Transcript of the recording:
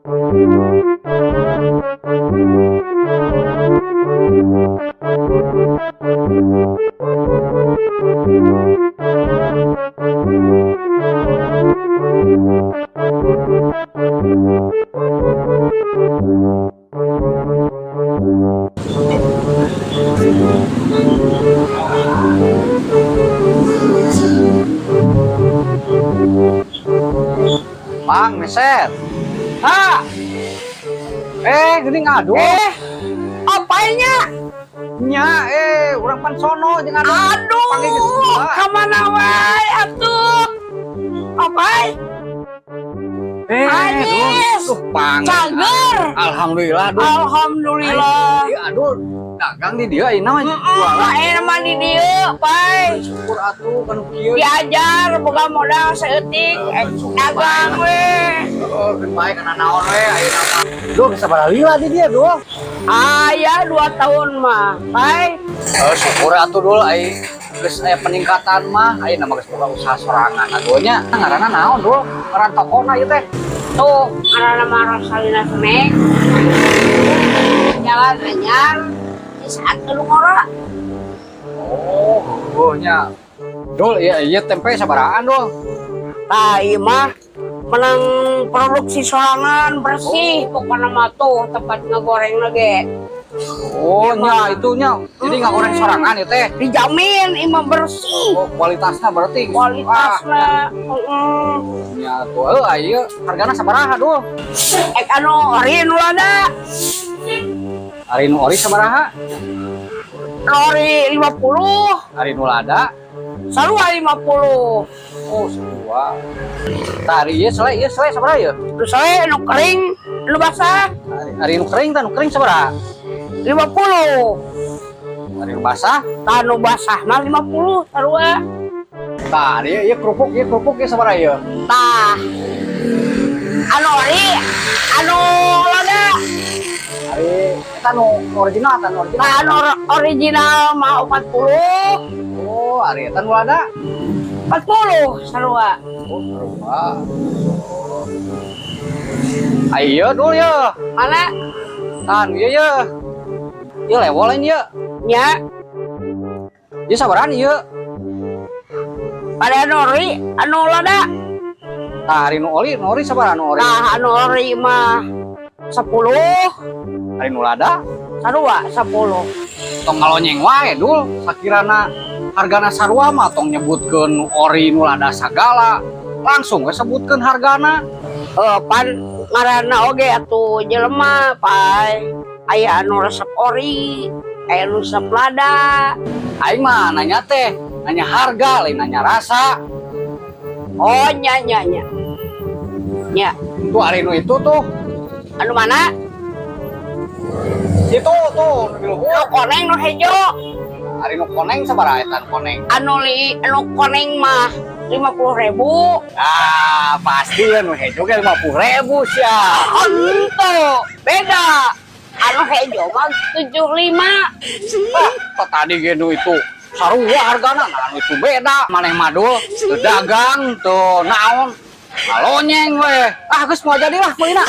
Mang, meser. Ha. Eh, geuning aduh. Eh, apanya? Nya, eh, urang pan sono jeung aduh. Aduh, Panggil geus dua. Kamana wae atuh? Apai? Eh, Anis. Duh, pang. Cager. Alhamdulillah, duh. Alhamdulillah. Iya, aduh, dagang di dieu ayeuna mah jualan. Heeh, mah di dieu, Pai. Syukur atuh kanu kieu. Diajar boga modal saeutik, dagang we. Oh, keun bae kana naon we ayeuna mah. Duh, geus sabaraha lila di dieu, Duh? Aya 2 tahun mah, Pai. Eh, syukur atuh, Dul, ai geus aya peningkatan mah, ayeuna mah geus boga usaha sorangan. Aduh nya, ngaranna naon, Dul? Ngaran tokona ieu teh? Tuh, ngaranna mah Rosalina Snack. Jalan Anyar, di saat Ngora. Oh, oh nya. Dul, iya iya tempe sabarahaan, Dul? Tah, ieu mah menang produksi sorangan, bersih pokoknya mah, tuh tempat ngegoreng ge. Oh, nya itu nya. Jadi ngagoreng sorangan ieu teh. Dijamin imah bersih. Oh, kualitasnya berarti. Kualitasnya, heeh. Nya tuh, eh, ieu hargana sabaraha, Dul? Ek anu ori, nu lada? Ari nu ori sabaraha? Ori 50. Ari nu lada? Sarua 50. Oh, sarua. Tah, ari ieu sele sabaraha ieu? Terus saya nu kering, nu basah? Ari, ari nu kering tah, nu kering sabaraha? 50. Ari nu basah? Tah, nu basah mah 50 sarua. Tah, ari ieu kerupuk ieu sabaraha ieu? Tah, anu ori, anu lada? Ari eta nu original, tah, nu original. Tah, anu original mah 40. Oh, ari eta nu lada? 40 sarua. Oh, sarua. Oh. Ayo, Dul, ya. Mana? Tah, nu ieu ye. Ieu lewo lain ieu? Nya. Ieu sabarahan ieu? Pada anu ori, anu lada? Tah, ari nu ori sabaraha nu ori? Nah, anu ori mah 10. Ari nu lada? Sarua 10. Tong ngalonyeng wae, Dul. Sakirana hargana sarua mah tong nyebutkeun nu ori, nu lada sagala. Langsung we sebutkeun hargana. Eh, pan ngaranna oge atuh jelema, Pai, aya anu resep ori, aya anu resep lada. Aing mah nanya teh, nanya harga, lain nanya rasa. Oh, nya nya nya nya. Tuh, ari nu itu tuh. Anu mana? Itu tuh nu di luhur. Nu koneng, nu hejo? Ari nu koneng sabaraha eta nu koneng? Anu koneng mah 50.000. Ah, pasti ya nu hejo ge 50.000 sia. Ento, beda, anu hejo mah 75. Ah, kok tadi ge nu itu sarua hargana, nah anu itu beda. Maneh mah, Dul, teu dagang, teu naon. Ngalonyeng we. Ah, geus moal jadi lah meulina.